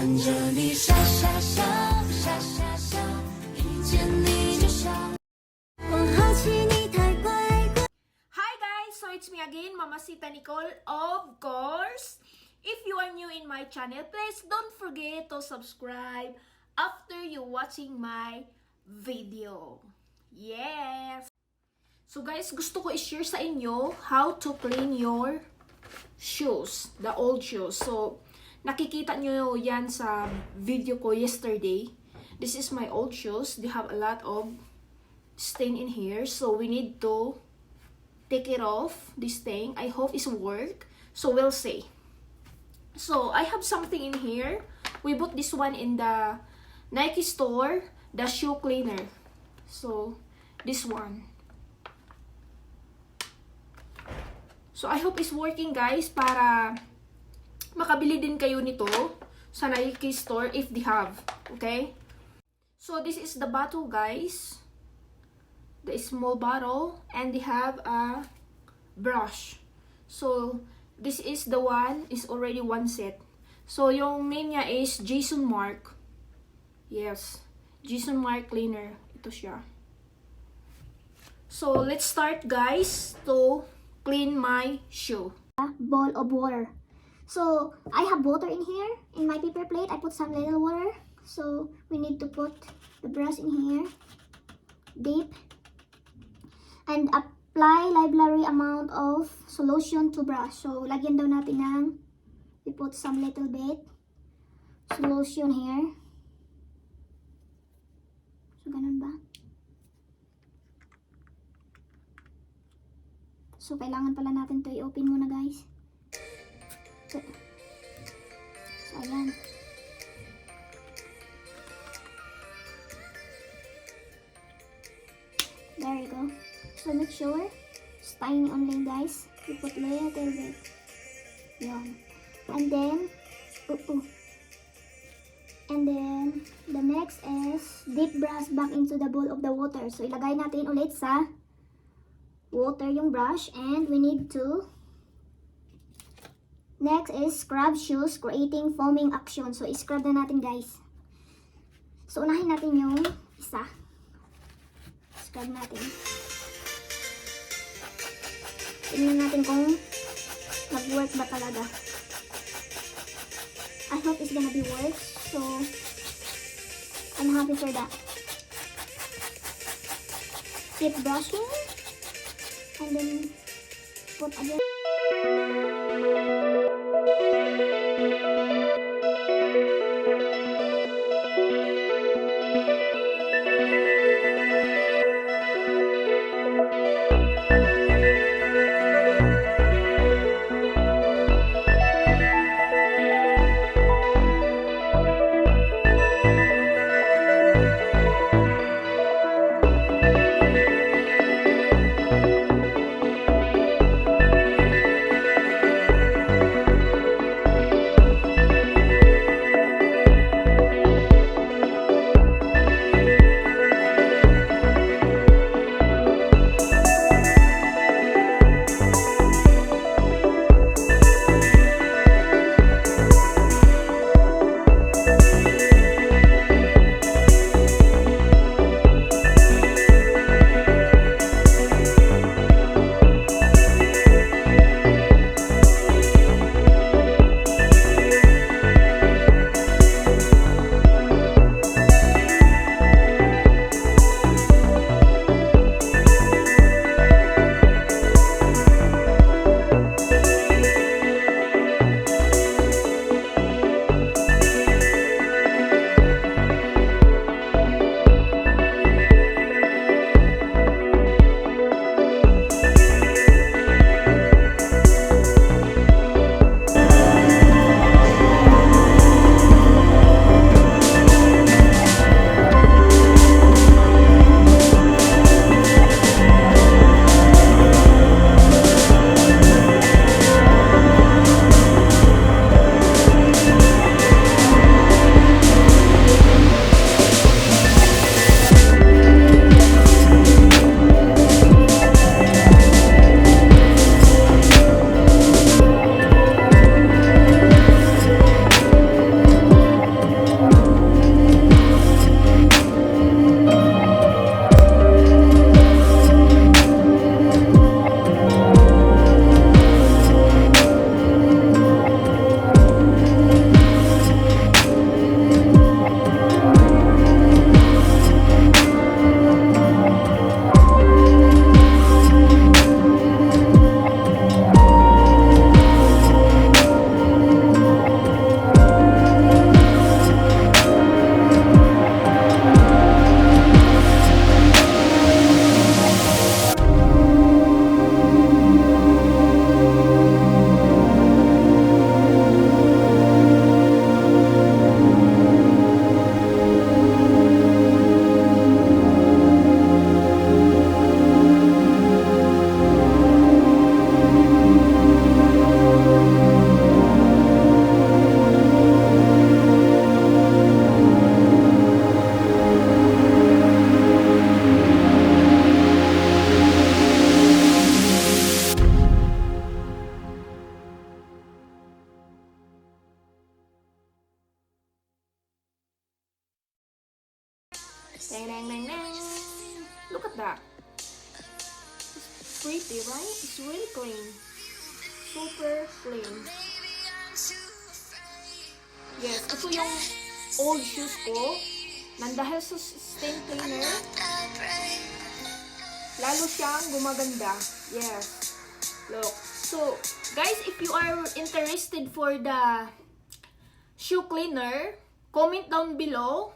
着你傻傻笑，傻傻笑，一见你就笑。我好奇你太乖乖。Hi guys! So it's me again, Mamasita Nicoll. Of course, if you are new in my channel, please don't forget to subscribe after you watching my video. Yes! So guys, gusto ko i-share sa inyo how to clean your shoes, the old shoes. So, nakikita nyo yan sa video ko yesterday. This is my old shoes. They have a lot of stain in here. So, we need to take it off, this thing. I hope it's work. So, we'll see. So, I have something in here. We bought this one in the Nike store, the shoe cleaner. So, this one. So, I hope it's working guys para makabili din kayo nito sa Nike store if they have. Okay? So, this is the bottle guys. The small bottle. And they have a brush. So, this is the one. Is already one set. So, yung name niya is Jason Markk. Yes. Jason Markk cleaner. Ito siya. So, let's start guys to clean my shoe. A bowl of water. So, I have water in here. In my paper plate, I put some little water. So, we need to put the brush in here. Deep. And apply library amount of solution to brush. So, lagyan daw natin ng, we put some little bit solution here. So, ganun ba? So, kailangan pala natin to i-open muna guys. So, ayan. There you go. So, make sure it's tiny only guys. You put little bit. Yan. And then, and then, the next is dip brush back into the bowl of the water. So, ilagay natin ulit sa water yung brush. And we need to next is scrub shoes, creating foaming action. So, i-scrub na natin guys. So, unahin natin yung isa. Scrub natin. Tingnan natin kung nag-work ba talaga. I hope it's gonna be work. So, I'm happy for that. Keep brushing. And then, put again. Dang, dang, dang, dang. Look at that. It's pretty, right? It's really clean. Super clean. Yes, ito yung old shoes ko. Nandahil sa stain cleaner, lalo siyang gumaganda. Yes. Look. So, guys, if you are interested for the shoe cleaner, comment down below.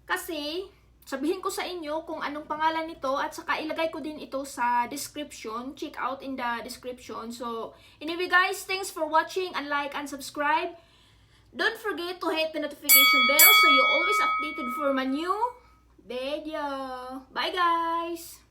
Kasi, sabihin ko sa inyo kung anong pangalan nito at saka ilagay ko din ito sa description. Check out in the description. So, anyway guys, thanks for watching and like and subscribe. Don't forget to hit the notification bell so you're always updated for my new video. Bye guys!